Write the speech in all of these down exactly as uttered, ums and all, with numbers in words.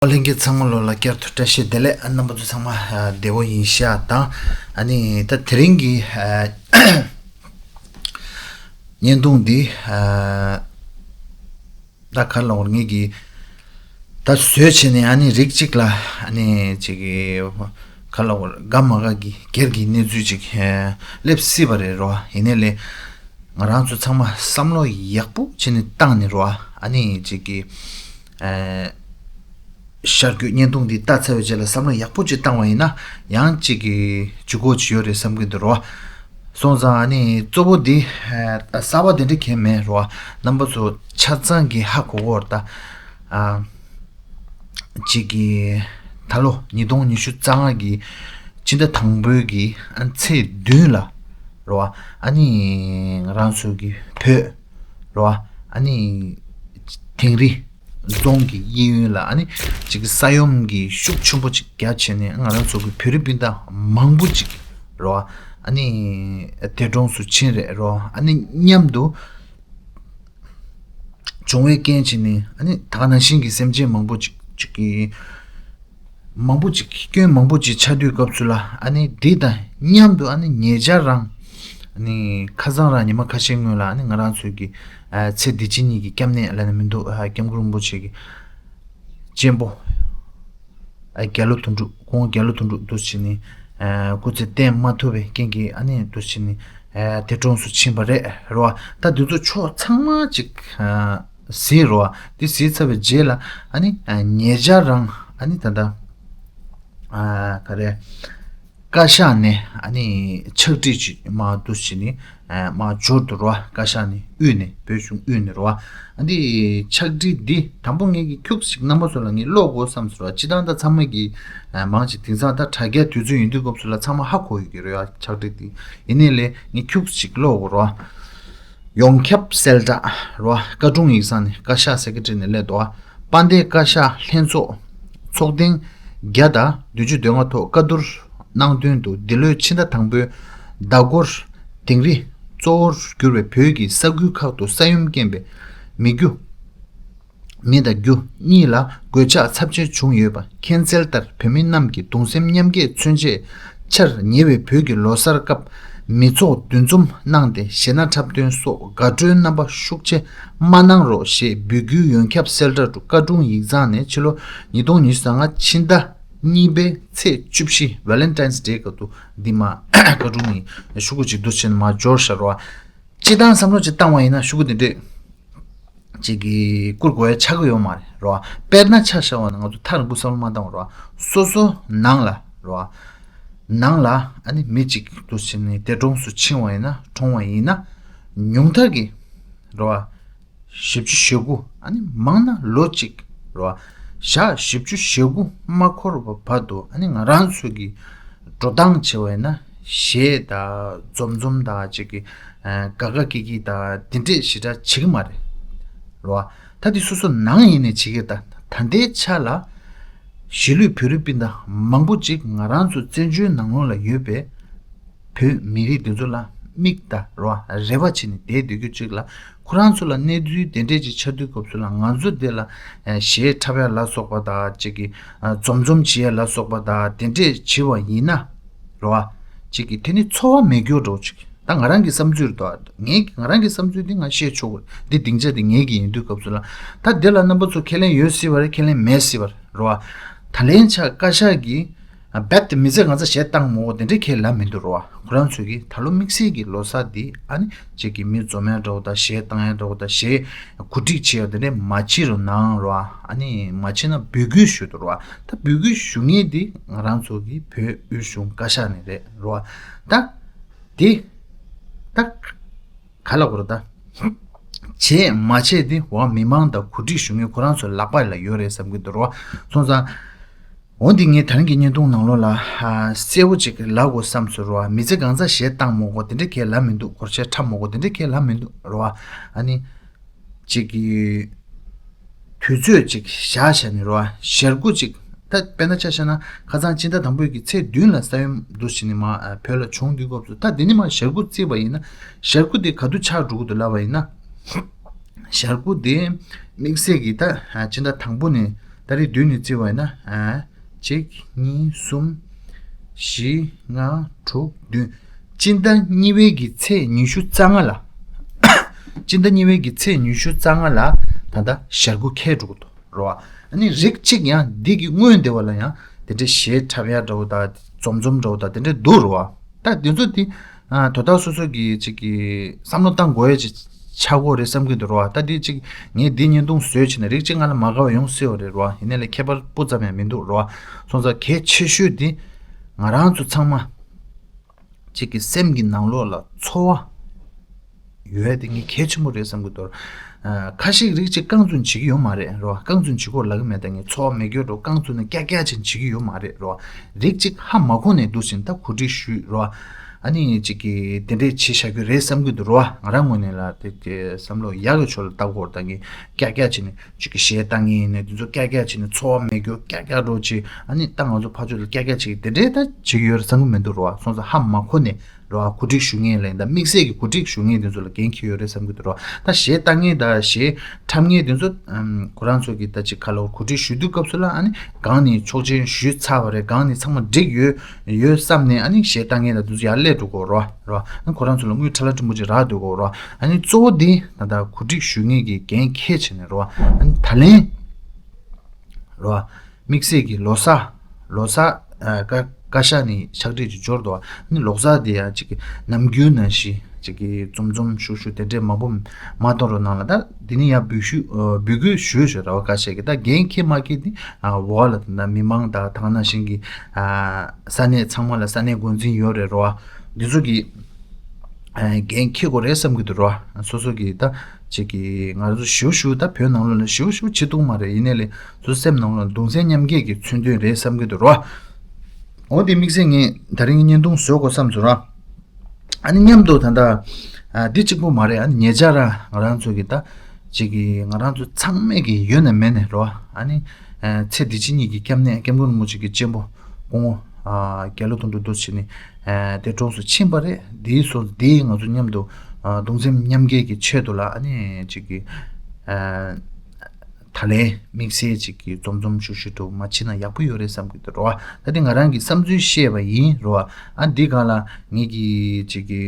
ལྷན་རྒྱས་ཚང་མ་ལོ་ལ་བསྐྱར་དུ་བཀྲ་ཤིས་བདེ་ལེགས། རྣམ་པ་ཚོ་ཚང་མ་བདེ་པོ་ཡིན་ཤག་དང་། ཨ་ནི་ད་དེ་རིང་གི་བརྙན་ཐུང་འདི་ད་ག་ལ་བར་ངེད་ཀྱི་ད་བཟོས་བྱས་ནས། ཨ་ནི་རིགས་གཅིག་ལ་ཨ་ནི་ཅིག་གི་ག་ལ་བར་དགའ་མ་དགའ་གི་སྒེར་གྱི་གནས་ཚུལ་ཅིག་སླེབས་སྲིད་པ་རེད་རོ། ཡིན་ནའི་ལས་ང་རང་ཚོ་ཚང་མ་བསམ་བློ་ཡག་པོ་བྱས་ནས་བཏང་ནས་རོ། ཨ་ནི་ཅིག་གི་ཤར་བསྐྱོད་བརྙན་ཐུང་འདི་ལྟ་ཚར་བའི་རྗེས་ལ་བསམ་བློ་ཡག་པོ་ཅིག་བཏང་བ་ཡིན་ན། ཡང་ཅིག་གི་ལྗིད་ཁོག་ཅིག་ཡོད་རེད་བསམ་གྱི་འདུག་རོ། སོང་ཙང་ཨ་ནི་གཙོ་བོ་འདི་གསར་པ་དེ་འདྲ་གང་མེད་རོ། རྣམ་པ་ཚོ་ཆ་ཚང་གི་ཧ་གོ་གོ་རེད་ད། ཅིག་གི་ད་ལོ་ཉིས་སྟོང་ཉི་ཤུ་རྩ་ལྔ་གི་སྤྱི་ཟླ་དང་པོའི་གི་ཨ་ཚེས་བདུན་ལ་རོ། ཨ་ནི་ང་རང་ཚོ་གི་བོད་རོ། ཨ་ནི་དིང་རི་རྫོང་གི་གཡས་གཡོན་ལ་ཨ་ནི་ཅིག་གི་ས་ཡོམ་གི་ཤུགས་ཆེན་པོ་ཅིག་རྒྱབ་བྱས་ནས། ང་རང་ཚོ་གི་བོད་རིགས་སྤུན་ཟླ་མང་པོ་ཅིག་རོ། ཨ་ནི་འདས་གྲོངས་སུ་ཕྱིན་རེད་རོ། ཨ་ནི་མཉམ་དུ་བྱུང་བའི་རྐྱེན་བྱས་ནས། ཨ་ནི་ད་ག་ནང་བཞིན་གྱི་སེམས་ཅན་མང་པོ་ཅིག་ཅིག་གི་མང་པོ་ཅིག་སྐྱོན་མང་པོ་ཅིག་ཆགས་དུས་སྐབས་སུ་ལ། ཨ་ནི་འདི་དང་མཉམ་དུ་ཨ་ནི་ཉེ་ཆར་རང་ཨ་ནི་ཁ་སང་རང་ཉི་མ་ཁ་ཤས་སྔོན་ལ་ཨ་ནི་ང་རང་ཚོའི་གི་ཚེ་འདི་ཕྱི་གཉིས་ཀྱི་སྐྱབས་གནས་ལབ་ན་མི་འདུག་སྐྱབས་མགོན་རིན་པོ་ཆེ་གི་གཅེན་པོ་རྒྱ་ལོ་དོན་གྲུབ། ཁོང་རྒྱ་ལོ་དོན་གྲུབ་འདུག་སེ་བྱས་ནས་སྐུ་ཚེ་བརྟན་མ་ཐུབ་པའི་རྐྱེན་གྱིས་ཨ་ནི་འདུག་སེ་བྱས་ནས་འདས་གྲོངས་སུ་ཕྱིན་པ་རེད་རོ། ད་འདི་ཚོ་ཕྱོགས་ཚང་མ་ཅིག་ཟིན་རོ། འདི་ཟིན་ཚར་བའི་རྗེས་ལ་ཨ་ནི་ཉེ་ཆར་རང་ཨ་ནི་ད་ལྟ་ག་རེ། བཀའ་ཤག་ནས་ཨ་ནི་ཕྱག་བྲིས་ཅིག་མར་འདུག་སེ་བྱས་ནས་མར་འབྱོར་འདུག་རོ། བཀའ་ཤག་ནས་དབུས་ནས། བོད་གཞུང་དབུས་ནས་རོ། ཨ་ནི་ཕྱག་བྲིས་འདི་དང་པོ་ངེད་ཀྱིས་ཁྱུག་ཅིག་རྣམ་པ་ཚོ་ལ་ངས་ཀློག་དགོས་བསམ་སོང་རོ། སྤྱིར་བཏང་ད་ཚང་མ་གིས་མང་ཆེ་དེང་སང་ད་དྲ་རྒྱ་དུས་ཚོད་ཡིན་དུས་སྐབས་སུ་ལ་ཚང་མ་ཧ་གོ་ཡོད་ཀྱི་རེད་ཡ། ཕྱག་བྲིས་འདི་ཡིན་ནའི་ལས་ངས་ཁྱུག་ཅིག་ཀློག་དགོས་རོ། ཡོངས་ཁྱབ་གསལ་བསྒྲགས་རོ། བཀའ་དྲུང་ཡིག་ཚང་ནས། བཀའ་ཤག་སེ་ཀེ་ཊི་རི་ནས་སླེབས་འདུག་དཔལ་ལྡན་བཀའ་ཤག་ལྷན་ཚོགས་ཚོགས་ཐེངས་བརྒྱ་དང་བདུན་ཅུ་དོན་ལྔ་ཐོག་བཀའ་བསྡུར་གནང་དོན་དུ། འདི་ལོའི་ཕྱི་ཟླ་དང་པོའི་ཟླ་འགོར་དིང་རི་གཙོ་བོར་གྱུར་བའི་བོད་ཀྱི་ས་ཁུལ་ཁག་ཏུ་ས་ཡོམ་རྐྱེན་པས་མི་རྒྱུ་མི་དང་རྒྱུ་གཉིས་ལ་གོད་ཆག་ཚབས་ཆེན་བྱུང་ཡོད་པ་མཁྱེན་གསལ་ལྟར། བོད་མི་རྣམས་ཀྱི་གདུང་སེམས་མཉམ་སྐྱེད་མཚོན་ཆེད། འཆར་ཉེ་བའི་བོད་ཀྱི་ལོ་གསར་སྐབས་མི་ཚོགས་འདུ་འཛོམས་གནང་སྟེ་གཞས་སྣ་འཁྲབ་སྟོན་སོགས་དགའ་སྤྲོའི་རྣམ་པ་ཤུགས་ཆེ་མ་གནང་རོགས་ཞེས་འབོད་སྐུལ་ཡོངས་ཁྱབ་གསལ་བསྒྲགས་དུ། བཀའ་དྲུང་ཡིག་ཚང་ནས་ཕྱི་ལོ་ཉིས་སྟོང་ཉི་ཤུ་རྩ་ལྔ་ཕྱི་ཟླ་གཉིས་པའི་ཚེས་བཅུ་བཞི་Valentine's Day སྐབས་དུ་འདི་མ་བཀའ་དྲུང་ནས་ཤོག་གུ་ཅིག་འདུག་སེ་བྱས་ནས་མར་འབྱོར་ཤག་རོ། སྤྱིར་བཏང་བསམ་བློ་ཅིག་བཏང་བ་ཡིན་ན་ཤོག་གུ་འདི་འདྲས་ཅིག་གིས་བསྐུར་དགོས་ཡ་ཆགས་ཀྱི་ཡོད་མ་རེད་རོ། དཔེར་ན་ཆ་བཞག་པ་ན་ང་ཚོ་ཐག་རིང་པོ་བསམ་བློ་མ་བཏང་བ་རོ། སོ་སོ་ནང་ལ་རོ། ནང་ལ་ཨ་ནི་མི་གཅིག་འདུག་སེ་བྱས་ནས་འདས་གྲོངས་སུ་ཕྱིན་པ་ཡིན་ན། གྲོངས་པ་ཡིན་ན་ཉུང་མཐའ་གི་རོ། བཞི་བཅུ་ཞེ་དགུ། ཨ་ནི་མང་ན་ལོ་གཅིག་རོ། ཞག་བཞི་བཅུ་ཞེ་དགུ་མ་འཁོར་བ་བར་དུ་ཨ་ནི་ང་རང་ཚོ་གི་འགྲོ་སྟངས་བྱས་པ་ཡིན་ན་གཞས་དང་འཛོམས་འཛོམས་དང་ཅིག་གི་ཨ་དགའ་དགའ་སྐྱིད་སྐྱིད་དང་དེ་འདྲས་ཞེ་དྲག་བྱེད་ཀྱི་མ་རེད་རོ། ད་དེ་སོ་སོ་ནང་ཡིན་ནའི་བྱེད་ཀྱི་རེད། ད་ད་ལྟའི་ཆ་ལ་གཞིས་ལུས་བོད་རིགས་སྤུན་ཟླ་མང་པོ་ཅིག་ང་རང་ཚོ་བཙན་བྱོལ་ནང་ལོགས་ལ་ཡོད་པའི་བོད་མི་རིགས་འདི་ཚོ་ལ་མིག་ལྟ་རོ། རེ་བ་བྱས་ནས་བསྡད་སྡོད་རྒྱུ་ཅིག་ལ། ཁོ་རང་ཚོ་ལ་གནས་ཚུལ་དེ་འདྲས་ཅིག་ཆགས་དུས་སྐབས་སུ་ལ་ང་ཚོ་འདི་ལ་ཨ་གཞས་འཁྲབ་ཡ་ལ་སོགས་པ་དང་ཅིག་གི་ཨ་འཛོམས་འཛོམས་བྱེད་ཡ་ལ་སོགས་པ་དང་དེ་འདྲས་བྱེད་པ་ཡིན་ན་རོ། ཅིག་གི་དེ་ནི་འཚོ་བ་མེད་རྒྱུ་འདྲ་བོ་ཅིག་ད་ང་རང་གི་བསམ་ཚུལ་རེད་དོ། ངའི་ང་རང་གི་བསམ་ཚུལ་འདི་ང་བཤད་ཆོག་གི་རེད། འདི་སྡིངས་ཆ་འདི་ངའི་གི་ཡིན་དུས་སྐབས་སུ་ལ། ད་འདི་ལ་རྣམ་པ་ཚོ་ཁས་ལེན་ཡོད་སྲིད་པ་རེད། ཁས་ལེན་མེད་སྲིད་པ་རེད་རོ། ད་ལན་ཆགས་བཀའ་ཤག་གིས་རྦད་དེ་མི་ཚེ་གང་ཚ་གཞས་བཏང་མོ་དེ་འདྲའི་ཁས་ལབ་མི་འདུག་རོ། ཁོ་རང་ཚོས་ཀྱིས་ད་ལོ་དམིགས་བསལ་གྱི་ལོ་གསར་འདི་ཨ་ནི་ཅིག་གི་མི་འཛོམས་ཡ་འདྲ་བོ་དང་གཞས་བཏང་ཡ་འདྲ་བོ་དང་གཞས་གོ་སྒྲིག་བྱེད་ཡ་དེ་འདྲས་མ་བྱེད་རོགས་གནང་རོ། ཨ་ནི་མ་བྱེད་ན་འབོད་སྐུལ་ཞུ་འདུག་རོ། ད་འབོད་སྐུལ་ཞུ་མཁན་འདི་ང་རང་ཚོ་གི་བོད་དབུས་གཞུང་བཀའ་ཤག་ནས་རེད་རོ། ད་འདི་ད་ག་ལ་གོ་ར་ད། བྱས་མ་བྱས་དེ་འོ་མི་མང་དང་གོ་སྒྲིག་ཞུ་མཁན་ཁོ་རང་ཚོའི་ལག་པ་ལ་ཡོད་རེད་བསམ་གྱི་འདུག་རོ། སོང་ཙང་འོ་འདི་ངས་ད་རིང་གི་བརྙན་ཐུང་ནང་ལོགས་ལ་ཨ་གསལ་པོ་ཅིག་ལབ་དགོས་བསམ་སོང་རོ། མི་ཚེ་གང་ཚ་གཞས་བཏང་མོ་གོ་དེ་འདྲ་གས་ལབ་མི་འདུག་སྒོར་གཞས་འཁྲབ་མོ་གོ་དེ་འདྲ་གས་ལབ་མི་འདུག་རོ། ཨ་ནི་ཅིག་གི་དུས་ཚོད་ཅིག་བཞག་བྱས་ནས་རོ། ཞལ་སྒོ་ཅིག་ད་དཔེར་ན་ཆ་བཞག་ན་ཁ་སང་སྤྱི་ཟླ་དང་པོའི་གི་ཚེས་བདུན་ལ་ས་ཡོམ་འདུག་སེ་བྱས་ནས་མ་ཨ་བོད་ལ་བྱུང་དུས་སྐབས་སུ། ད་འདི་ནས་མ་ཞལ་སྒོ་བརྩིས་པ་ཡིན་ན་ཞལ་སྒོ་དེ་ག་དུས་ཆགས་འགྲོ་གི་འདུག་ལབ་པ་ཡིན་ན། ཞལ་སྒོ་དེ་དམིགས་བསལ་གྱི་ད་ཨ་སྤྱི་ཟླ་དང་པོ་ནས་ ཏ་རིག་བདུན་ནས་བརྩི་བ་ཡིན་ན། ཨ། གཅིག་གཉིས་གསུམ། བཞི་ལྔ་དྲུག་བདུན། སྤྱི་ཟླ་གཉིས་པའི་གི་ཚེས་ཉི་ཤུ་རྩ་ལྔ་ལ། སྤྱི་ཟླ་གཉིས་པའི་གི་ཚེས་ཉི་ཤུ་རྩ་ལྔ་ལ་ད་ལྟ་ཞལ་སྐུ་འཁེལ་འགྲོ་གི་འདུག་རོ། ཨ་ནི་རིགས་གཅིག་ཡང་འདི་གི་སྔོན་དེ་བ་ལ་ཡང་དེ་འདྲའི་གཞས་འཁྲབ་ཡ་འདྲ་བོ་དང་འཛོམས་འཛོམས་འདྲ་བོ་དང་དེ་འདྲའི་འདུག་རོ། ད་དེ་ཚོ་དེ་ཨ་དོ་བདག་སོ་སོ་གི་ཅིག་གི་བསམ་བློ་བཏང་དགོས་ཡ་ཅིག་ཆགས་ཀྱི་ཡོད་རེད་བསམ་གྱི་འདུག་རོ། ད་དེ་ཅིག་ངས་འདི་བརྙན་ཐུང་བཟོས་བྱས་ནས་རིགས་གཅིག་ང་ལ་མ་དགའ་བ་ཡོང་སྲིད་པ་རེད་རོ། ཡིན་ནའི་ལས་ཁྱད་པར་སྤུ་ཙམ་ཡང་མི་འདུག་རོ། སོང་ཙང་གལ་ཆེ་ཤོས་དེ་ང་རང་ཚོ་ཚང་མ་ཅིག་གི་སེམས་ཀྱི་ནང་ལོགས་ལ་ཚོར་བ་ཡོད་དེ་ངས་གལ་ཆེན་པོ་རེད་བསམ་གྱི་འདུག་ཨ། ཁ་ཤས་རིགས་གཅིག་རྐང་བཙུགས་བྱེད་ཀྱི་ཡོད་མ་རེད་རོ། རྐང་བཙུགས་བྱེད་དགོས་ལབ་ཀྱི་མེད། ད་ངས་ཚོར་བ་མེད་རྒྱུ་འདྲ་བོ་རྐང་བཙུགས་ནས་ཀྱག་ཀྱག་བྱས་བྱེད་ཀྱི་ཡོད་མ་རེད་རོ། རིགས་གཅིག་ཧ་མ་གོ་ནས་འདུག་ཟིན་ད་གོ་སྒྲིག་ཞུས་རོ། ཨ་ནི་ཅིག་གི་དེ་འདྲས་བྱེད་བཞག་རྒྱུ་རེད་བསམ་གྱི་འདུག་རོ། ང་རང་ངོས་ནས་ལ་དེ་དེ་བསམ་བློ་ཡག་གི་ཕྱོགས་ལ་བཏང་དགོས། ད་ངས་ཀྱག་ཀྱག་བྱས་ནས་ཅིག་གི་གཞས་བཏང་ངེས་ཡིན་ནས་དེ་ཚོ་ཀྱག་ཀྱག་བྱས་ནས་ཚོར་བ་མེད་རྒྱུ་ཀྱག་ཀྱག་འདྲ་བོ་བྱས། ཨ་ནི་ད་ང་ཚོ་ཕར་ཕྱོགས་ལ་ཀྱག་ཀྱག་བྱེད་ཀྱི་དེ་འདྲས་ད་བྱེད་ཀྱི་ཡོད་རེད་བསམ་གྱི་མི་འདུག་རོ། སོང་ཙང་ཧ་མ་གོ་ནས་རོ། གོ་སྒྲིག་ཞུ་མཁན་ལ་ཡིན་ད་དམིགས་བསལ་གྱི་གོ་སྒྲིག་ཞུ་མཁན་དེ་ཚོ་ལ་འགན་འཁྱེར་ཡོད་རེད་བསམ་གྱི་འདུག་རོ། ད་གཞས་བཏང་མཁན་དང་གཞས་འཁྲབ་མཁན་དེ་ཚོ་ཨམ་ཁོ་རང་ཚོ་གི་ད་ཅིག་ཁ་ལོ་གོ་སྒྲིག་ཞུ་དུས་སྐབས་སུ་ལ་ཨ་ནི་གང་ནས་ཆོག་མཆན་ཞུས་ཚར་བ་རེད། གང་ནས་ཚང་མ་འགྲིག་ཡོད་ཡོད་བསམ་ནས་ཨ་ནི་གཞས་བཏང་མཁན་དང་དེ་ཚོ་ཡར་སླེབས་འགྲོ་གི་རོ། རོ། ཨ་ནི་ཁོ་རང་ཚོ་ལ་དངུལ་ཁྲ་ལ་སྤྲིན་པོ་ཅིག་རག་སྡོད་གི་རོ། ཨ་ནི་གཙོ་བོ་དེ་ད་ད་གོ་སྒྲིག་ཞུ་མཁན་གྱི་འགན་འཁྱེར་བྱས་ནས་རོ། ཨ་ནི་ད་ལན་རོ། དམིགས་བསལ་གྱི་ལོ་གསར། ལོ་གསར་ཨ་བཀའ་བཀའ་ཤག་ནས་ཕྱག་བྲིས་ཅིག་འབྱོར་འདུག་ཨ་ནི་ལོ་གསར་དེ་ཡང་ཅིག་གི་ནམ་རྒྱུན་ནང་བཞིན་ཅིག་གི་འཛོམས་འཛོམས་ཞུ་ཞུ་དེ་འདྲས་མང་པོ་མ་གཏོང་རོགས་གནང་ལ། ད་དེ་ནི་ཡང་འབོད་ཞུ་ཨ་འབོད་སྐུལ་ཞུས་ཞུས་ར་བ་བཀའ་ཤག་གི་ད་འགན་འཁྱེར་མ་འཁྱེར་དེ་ཨ་འོག་ལ་ད་མི་མང་དང་ད་ག་ནང་བཞིན་གྱི་ཨ་ས་གནས་ཚང་མ་ལ་ས་གནས་འགོ་འཛིན་ཡོད་རེད་རོ། འདི་ཚོ་གི་ཨ་འགན་འཁྱེར་དགོས་རེད་བསམ་གྱི་འདུག་རོ། སོ་སོ་གི་ད་ཅིག་གི་ང་ཚོ་ཞུ་ཞུ་ད་བོད་ནང་ལོགས་ལ་ཞུ་ཞུ་བྱེད་ཐུབ་མ་རེད། ཡིན་ནའི་ལས་ཚོ་སེམས་ནང་ལོགས་གདུང་སེམས་མཉམ་སྐྱེད་ཀྱི་མཚོན་དོན་རེད་བསམ་གྱི་འདུག་རོ། འོ་དེ་དམིགས་བསལ་ངས་ད་རིང་གི་བརྙན་ཐུང་བཟོ་དགོས་བསམ་སོང་ར། ཨ་ནི་མཉམ་དུ་ད་ལྟ་ཨ་འདི་གཅིག་པོ་མ་རེད། ཨ་ནི་ཉེ་ཆར་ར་ང་རང་ཚོ་གི་ད་ཅིག་གི་ང་རང་ཚོ་ཚང་མས་གི་ཡོད་ན་མེད་ན་རོ། ཨ་ནི་ཨ་ཚེ་འདི་ཕྱི་གཉིས་ཀྱི་སྐྱབས་གནས་སྐྱབས་མགོན་རིན་པོ་ཆེ་གི་གཅེན་པོ་སྐུ་ངོ་ཨ་རྒྱ་ལོ་དོན་གྲུབ་རྡོ་རྗེ་ནི་ཨ་དེ་གྲོངས་སུ་ཕྱིན་པ་རེད། དེའི་སོ་དེ་ང་ཚོ་མཉམ་དུ་ཨ་གདུང་སེམས་མཉམ་སྐྱེད་ཀྱི་ཆེད་དུ་ལ་ཨ་ནི་ཅིག་གི་ཨ་ད་ལན་དམིགས་བསལ་ཅིག་གི་འཛོམས་འཛོམས་ཞུ་ཞུ་དུ་མ་ཕྱིན་ན་ཡག་པོ་ཡོད་རེད་བསམ་གྱི་འདུག་རོ། ཨ་ད་དེ་ང་རང་གི་བསམ་ཚུལ་བཤད་པ་ཡིན་རོ། ཨ་འདི་ག་ལ་ངེད་ཀྱི་ཅིག་གི་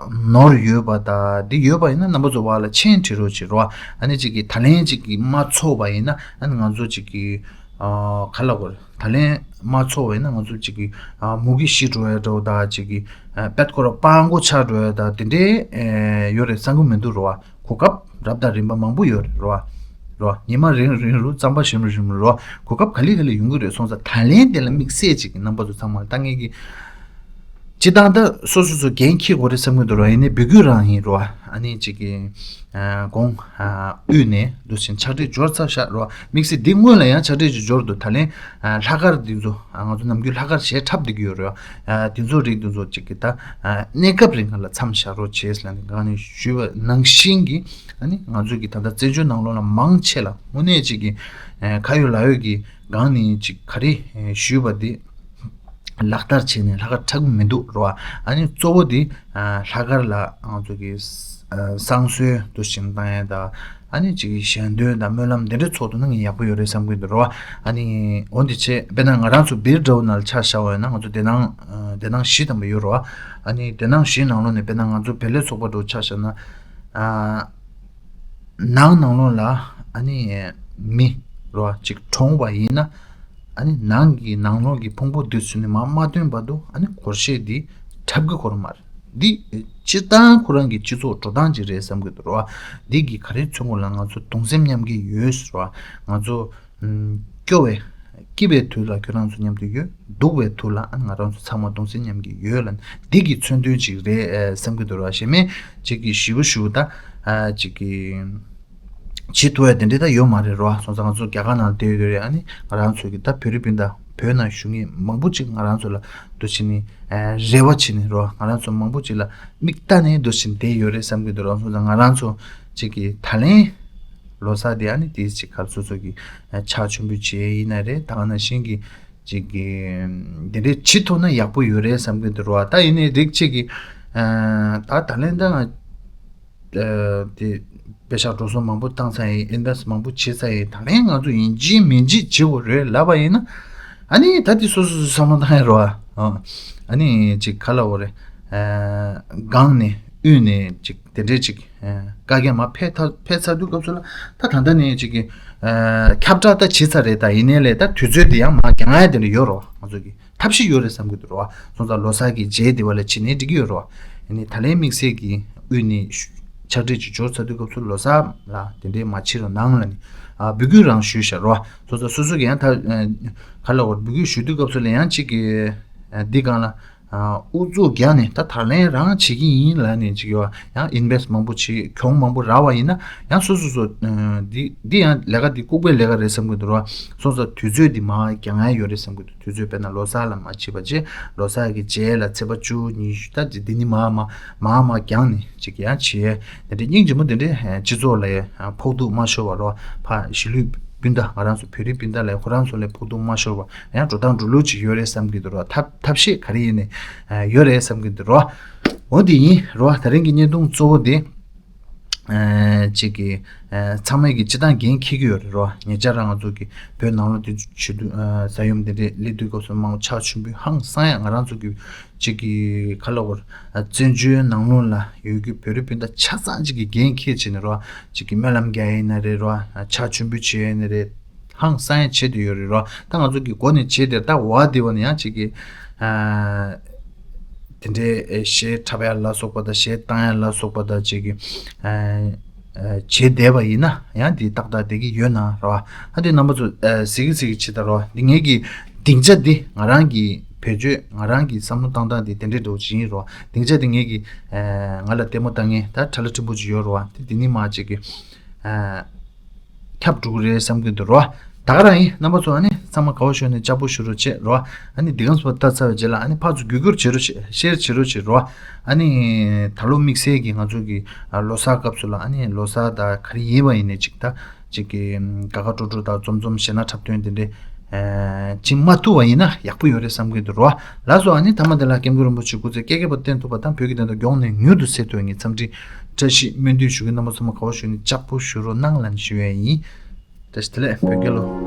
ནོར་ཡོད་པ་དང་འདི་ཡོད་པ་ཡིན་ན་རྣམ་པ་ཚོ་བར་ལ་མཆན་བྲིས་རོགས་བྱེད་རོགས། ཨ་ནི་ཅིག་གི་ད་ལན་ཅིག་གི་མ་ཚོགས་པ་ཡིན་ན་ཨ་ནི་ང་ཚོ་ཅིག་གི་ཨ་ག་ལ་གོ་ད་ལན་མ་ཚོགས་པ་ཡིན་ན་ང་ཚོ་ཅིག་གི་ཨ་མུ་གེ་ཤི་འགྲོ་ཡ་འདྲ་བོ་དང་ཅིག་གི་ཨ་པད་ཀོ་ར་སྤང་མགོ་ཆག་འགྲོ་ཡ་དང་དེ་འདྲའི་ཨེ་ཡོད་རེད་བསམ་གི་མི་འདུག་རོ། གོ་སྐབས་རབ་དང་རིམ་པ་མང་པོ་ཡོད་རེད་རོ། རོ། ཉི་མ་རིང་རིང་རུ་རྩམ་པ་ཞིམ་རུ་ཞིམ་རུ་རོ། གོ་སྐབས་ག་ལེ་ག་ལེ་ཡོང་གི་རེད། སོང་ཙང་ད་ལན་དེ་ལ་དམིགས་བསལ་ཅིག་གི་རྣམ་པ་ཚོ་ཚང་མ་ལ་ད་ངེད་ཀྱི་སྤྱི་བཏང་ད་སོ་སོ་སོ་འགན་འཁྱེར་དགོས་རེད་བསམ་གྱི་འདུག་རོ། ཡིན་ནའི་འབོད་སྐུལ་རང་ཡིན་རོ། ཨ་ནི་ཅིག་གི་ཨ་གོང་ཨ་དབུས་ནས་འདུག་ཕྱིན་ཕྱག་བྲིས་འབྱོར་ཚར་ཤག་རོ། དམིགས་བསལ་འདི་སྔོན་ལ་ཡང་ཕྱག་བྲིས་ཅིག་འབྱོར་འདུག་ད་ལན་ཨ་ལྷག་དཀར་འདི་ཚོ་ཨ་ང་ཚོ་ནམ་རྒྱུན་ལྷག་དཀར་གཞས་འཁྲབ་བསྡད་ཀྱི་ཡོད་རེད། ཨ་འདི་ཚོ་རིགས་འདི་ཚོ་ཅིག་གི་ད་ཨ་གནས་སྐབས་རིང་ལ་མཚམས་བཞག་རོགས་བྱེད་ལ་ནི་གང་ནས་ཞུས་པ་ནང་བཞིན་གྱི་ཨ་ནི་ང་ཚོ་གི་ད་ལྟ་བཙན་བྱོལ་ནང་ལོགས་ལ་མང་ཆེ་ལ་དངོས་གནས་ཅིག་གི་ཨ་ཁ་ཡོད་ལག་ཡོད་ཀྱི་སྒང་ནས་ཅིག་ག་རེ་ཨ་ཞུས་པ་འདི་ལག་བསྟར་བྱས་ནས་ལྷག་དཀར་འཁྲབ་ཀྱི་མི་འདུག་རོ། ཨ་ནི་གཙོ་བོ་འདི་ཨ་ལྷག་དཀར་ལ་ང་ཚོ་གི་ཨ་བསང་གསོལ་དུ་ཞིང་བཏང་ཡས་དང་ཨ་ནི་ཅིག་གི་ཞལ་འདོན་དང་སྨོན་ལམ་འདི་འདྲ་ཚོགས་ཐུབ་ན་ངས་ཡག་པོ་ཡོད་རེད་བསམ་གྱི་འདུག་རོ། ཨ་ནི་འོ་འདི་བྱས་དཔེར་ན་ང་རང་ཚོ་སྦིར་འདྲ་བོ་ནང་ལ་ཆ་བཞག་པ་ཡིན་ན་ང་ཚོ་སྡེ་ནང་ཨ་སྡེ་ནང་བཞི་ཐམ་པ་ཡོད་རོ། ཨ་ནི་སྡེ་ནང་བཞི་ནང་ལོགས་ནས་དཔེར་ན་ང་ཚོ་བེ་ལེ་ཚོགས་པ་འདྲ་བོ་ཆ་བཞག་ན་ཨ་ནང་ནང་ལོགས་ལ་ཨ་ནི་མི་རོ་ཅིག་གྲོངས་པ་ཡིན་ན་ཨ་ནི་ནང་གི་ནང་ལོགས་ཀྱི་ཕུང་པོ་འདི་ཚུ་ནི་མ་མ་ཐོན་བར་དུ་ཨ་ནི་སྒོར་གཞས་འདི་འཁྲབ་གི་ཁོ་རང་མ་རེད། འདི་སྤྱིར་བཏང་ཁོ་རང་གི་སྤྱི་ཚོགས་འགྲོ་སྟངས་ཅིག་རེད་བསམ་གྱི་འདུག་རོ། འདི་གི་ག་རེ་མཚོན་དགོས་ལ་ང་ཚོ་གདུང་སེམས་མཉམ་སྐྱེད་ཡོད་ཟེར་བ་ང་ཚོ་སྐྱོ་བའི་སྐྱིད་པའི་དུས་ལ་ཁྱོད་རང་ཚོ་མཉམ་དུ་ཡོད། སྡུག་པའི་དུས་ལ་ཨ་ང་རང་ཚོ་ཚང་མ་གདུང་སེམས་མཉམ་སྐྱེད་ཡོད་ལ་འདི་གི་མཚོན་དོན་ཅིག་རེད་བསམ་གྱི་འདུག་ར། གཞན་མེད་ཅིག་གི་ཞི་བ་ཞུ་ད་ཅིག་གི་བྱེད་ཐུབ་ཡ་དེ་འདྲ་ད་ཡོད་མ་རེད་རོ། སོང་ཙང་ང་ཚོ་རྒྱ་གར་ནང་བསྡད་ཡོད་རེད། ཨ་ནི་ང་རང་ཚོ་གི་ད་བོད་རིགས་སྤུན་ཟླ་བོད་ནང་བཞུགས་མཁན་མང་པོ་ཅིག་ང་རང་ཚོ་ལ་འདུ་བྱེད་ནི་རེ་བ་བྱེད་ནི་རོ། ང་རང་ཚོ་མང་པོ་ཅིག་ལ་མིག་ལྟ་ནས་འདུ་བྱེད་བསྡད་ཡོད་རེད་བསམ་གྱི་འདུག་རོ། སོང་ཙང་ང་རང་ཚོ་ཅིག་གི་ད་ལན་ལོ་གསར་དེ་ཨ་ནི་དེ་ཅིག་གར་སོ་སོ་གི་ཕྱག་མཆོད་འབུལ་བྱེད་ཡིན་ན་རེད། ད་ག་ནང་བཞིན་གྱི་ཅིག་གི་འདི་འདྲའི་བྱེད་ཐུབ་ན་ཡག་པོ་ཡོད་རེད་བསམ་གྱི་འདུག་རོ། ད་ཡིན་ནའི་རིགས་གཅིག་གི་ད་ད་ལན་ད་ང་དེ་ པེ་ཤག་འགྲོ་སོང་མང་པོ་བཏང་ཚར་ཡིན། ཨིན་བེ་སི་མང་པོ་བྱས་ཚར་ཡིན། ད་ལན་ང་ཚོ་ཡིན་གཅིག་མིན་གཅིག་བྱེད་དགོས་རེད་ལབ་པ་ཡིན་ན། ཨ་ནི་ད་དེ་སོ་སོ་སོ་བསམ་བློ་བཏང་ཡ་རོ། ཨ་ནི་ཅིག་ག་ལབ་དགོས་རེད། སྒང་ནས་དབུས་ནས་ཅིག་དེ་འདྲས་ཅིག་བཀའ་རྒྱ་མ་ཕེབས་ཐ་ཕེབས་ཚར་དུས་སྐབས་སུ་ལ། ད་ད་ལྟ་ནས་ཅིག་གི་ཁྱབ་བསྒྲགས་ད་བྱས་ཚར་རེད། ད་ཡིན་ནའི་ལས་ད་དུས་ཚོད་དེ་ཡང་མ་འགྱངས་ཡ་དེ་འདྲ་ཡོད་རོ། ང་ཚོ་གི་ཐབས་ཤེས་ཡོད་རེད་བསམ་གྱི་འདུག་རོ། སོང་ཙང་ལོ་གསར་གྱི་རྗེས་དེ་བ་ལ་བྱེད་ནས་འགྲིག་གི་ཡོད་རོ། ཨ་ནི་ད་ལན་དམིགས་བསལ་གྱི་དབུས་ནས་ཕྱག་བྲིས་ཅིག་འབྱོར་ཚར་དུས་སྐབས་སུ་ལོ་གསར་ལ་དེ་འདྲའི་མ་བྱེད་རོགས་གནང་ལབ་ནས་འབོད་སྐུལ་རང་ཞུས་བཞག་རོ། སོ་སོ་སོ་སོ་གི་ཡང་ད་ག་ལ་བར་འབོད་སྐུལ་ཞུ་དུས་སྐབས་སུ་ལ་ཡང་གཅིག་གི་འདི་སྒང་ལ་ཨུ་ཚུགས་རྒྱག་ནས་ད་ད་ལན་རང་བྱེད་ཀྱི་ཡིན་ལབ་ནས་ཅིག་ཡོད། ཡང་ཨིན་བེ་སི་མང་པོ་བྱེད་གྱོང་མང་པོ་རག་པ་ཡིན་ན་ཡང་སོ་སོ་སོ་འདི་འདི་ཡང་ལས་ཀ་འདི་ལྐུགས་པའི་ལས་ཀ་རེད་བསམ་གྱི་འདུག་རོ། སོང་ཙང་དུས་ཚོད་འདི་མ་འགྱངས་ཡ་ཡོད་རེད་བསམ་གྱི་འདུག་དུས་ཚོད་དཔེར་ན་ལོ་གསར་ལ་མ་བྱེད་པ་བྱས། ལོ་གསར་གྱི་རྗེས་ལ་ཚེས་པ་བཅུ་ཉི་ཤུ་ད་འདི་འདི་ནི་མ་མ་མ་མ་འགྱངས་ནས་ཅིག་ཡང་བྱེད་དེ་འདྲའི་སྙིང་རྗེ་མོ་དེ་འདྲའི་སྤྱི་ཚོགས་ལ་ཕོག་ཐུག་མ་ཤོར་བ་རོ། ཕ་གཞིས་ལུས་སྤུན་ཟླ་ང་རང་ཚོ་བོད་རིགས་སྤུན་ཟླ་ལ་ཁོ་རང་ཚོ་ལ་ཕོག་ཐུག་མ་ཤོར་བ་ཡང་འགྲོ་སྟངས་འགྲོ་ལུགས་ཅིག་ཡོད་རེད་བསམ་གྱི་འདུག་རོ། ཐབས་ཐབས་ཤེས་ག་རེ་ཡིན་ནས་ཡོད་རེད་བསམ་གྱི་འདུག་རོ། འོ་འདི་ཡིན་རོ། ད་རིང་གི་བརྙན་ཐུང་གཙོ་བོ་དེ། ཅིག་གི་ཚང་མས་ཀྱི་སྤྱི་བཏང་འགན་འཁྱེར་གྱི་ཡོད་རེད་རོ། ཉེ་ཆར་རང་ང་ཚོ་གི་བོད་ནང་ལོགས་དེ་ཆུ་དུ་ས་ཡོམ་དེ་འདྲས་སླེབས་དུས་སྐབས་སུ་མང་ཆར་ཆེན་པོས་ཧང་སང་ཡ། ང་རང་ཚོ་གི་ཅིག་གི་ག་ལ་བར་བཙན་བྱོལ་ནང་ལོགས་ལ་ཡོད་རྒྱུ་བོད་རིགས་སྤུན་ཟླ་ཆ་ཚང་ཅིག་གི་འགན་འཁྱེར་བྱས་ནས་རོ། ཅིག་གི་སྨོན་ལམ་རྒྱག་ཡིན་ན་རེད་རོ། ཆར་ཆེན་པོ་བྱེད་ཡིན་ན་རེད། ཧང་སང་ཡ་བྱེད་དུ་ཡོད་རེད་རོ། ད་ང་ཚོ་གི་འགོ་ནས་བྱེད་དེར་ད་བ་དེ་བ་ནས་ཡང་ཅིག་གི་དེ་འདྲའི་གཞས་འཁྲབ་ཡ་ལ་སོགས་པ་དང་གཞས་བཏང་ཡ་ལ་སོགས་པ་དང་བཅས་ཀྱི་བྱེད་བསྡད་པ་ཡིན་ན་ཡང་དེ་ཏག་ཏག་བསྡད་ཀྱི་ཡོད་ན་ར་བ། ཨ་དེ་རྣམ་པ་ཚོ་གཟིགས་ཀྱི་གཟིགས་ཀྱི་བྱེད་ད་ར་བ། འདི་ངེད་ཀྱི་སྡིངས་ཆ་འདི་ང་རང་གི་བེད་སྤྱོད་ང་རང་གི་བསམ་བློ་བཏང་སྟངས་འདི་དེ་འདྲའི་འདྲ་བོ་ཅིག་ཡིན་ར་བ། སྡིངས་ཆ་འདི་ངེད་ཀྱི་ང་ལ་ལྟད་མོ་ལྟ་མཁན་ད་ཁྲ་ལ་ཕྲན་བུ་ཅིག་ཡོད་ར་བ། དེ་འདི་ནི་མ་ཅིག་གི་ཁྱབ་འགྲོ་གི་རེད་བསམ་གྱི་འདུག་རོ། ད་ག་རང་ཡིན། རྣམ་པ་ཚོ་ཨ་ནི་ཚང་མ་དགའ་བོ་ཞོར་ནས་ལྕགས་པོ་ཞུ་རོགས་བྱེད་རོ། ཨ་ནི་འདི་ག་ཚོ་ལྟ་ཚར་བའི་རྗེས་ལ་ཨ་ནི་ཕར་ཚུར་བརྒྱུད་སྐུར་བྱེད་རོགས་བྱེད། ཤེར་བྱེད་རོགས་བྱེད་རོ། ཨ་ནི་ད་ལོ་དམིགས་བསལ་གྱི་ང་ཚོ་གི་ལོ་གསར་སྐབས་སུ་ལ་ཨ་ནི་ལོ་གསར་ད་ག་རེ་ཡིན་པ་ཡིན་ནས་ཅིག་ད་ཅིག་གི་དགའ་དགའ་སྤྲོ་སྤྲོ་དང་འཛོམས་འཛོམས་གཞས་སྣ་འཁྲབ་སྟོན་དེ་འདྲས་ཅིག་མ་ཐུབ་པ་ཡིན་ན་ཡག་པོ་ཡོད་རེད་བསམ་གྱི་འདུག་རོ། ལགས་སོ། ཨ་ནི་མཐའ་མ་དེ་ལ་སྐྱབས་མགོན་རིན་པོ་ཆེ་སྐུ་ཚེ་བསྐལ་བརྒྱའི་བར་བརྟན་ཐུབ་པ་དང་བོད་ཀྱི་བདེན་མཐའ་མགྱོགས་ནས་མྱུར་དུ་གསལ་ཐུབ་པའི་ངས་འཚམས་འདྲི་བཀྲ་ཤིས་སྨོན་འདུན་ཞུ་གི། རྣམ་པ་ཚང་མ་དགའ་བོ་ཞུ་ནས་ལྕགས་པོ་ཞུ་རོགས་གནང་ལབ་ནས་ཞུ་ཡས་ཡིན། བཀྲ་ཤིས་བདེ་ལེགས། བོད་རྒྱལ་ལོ།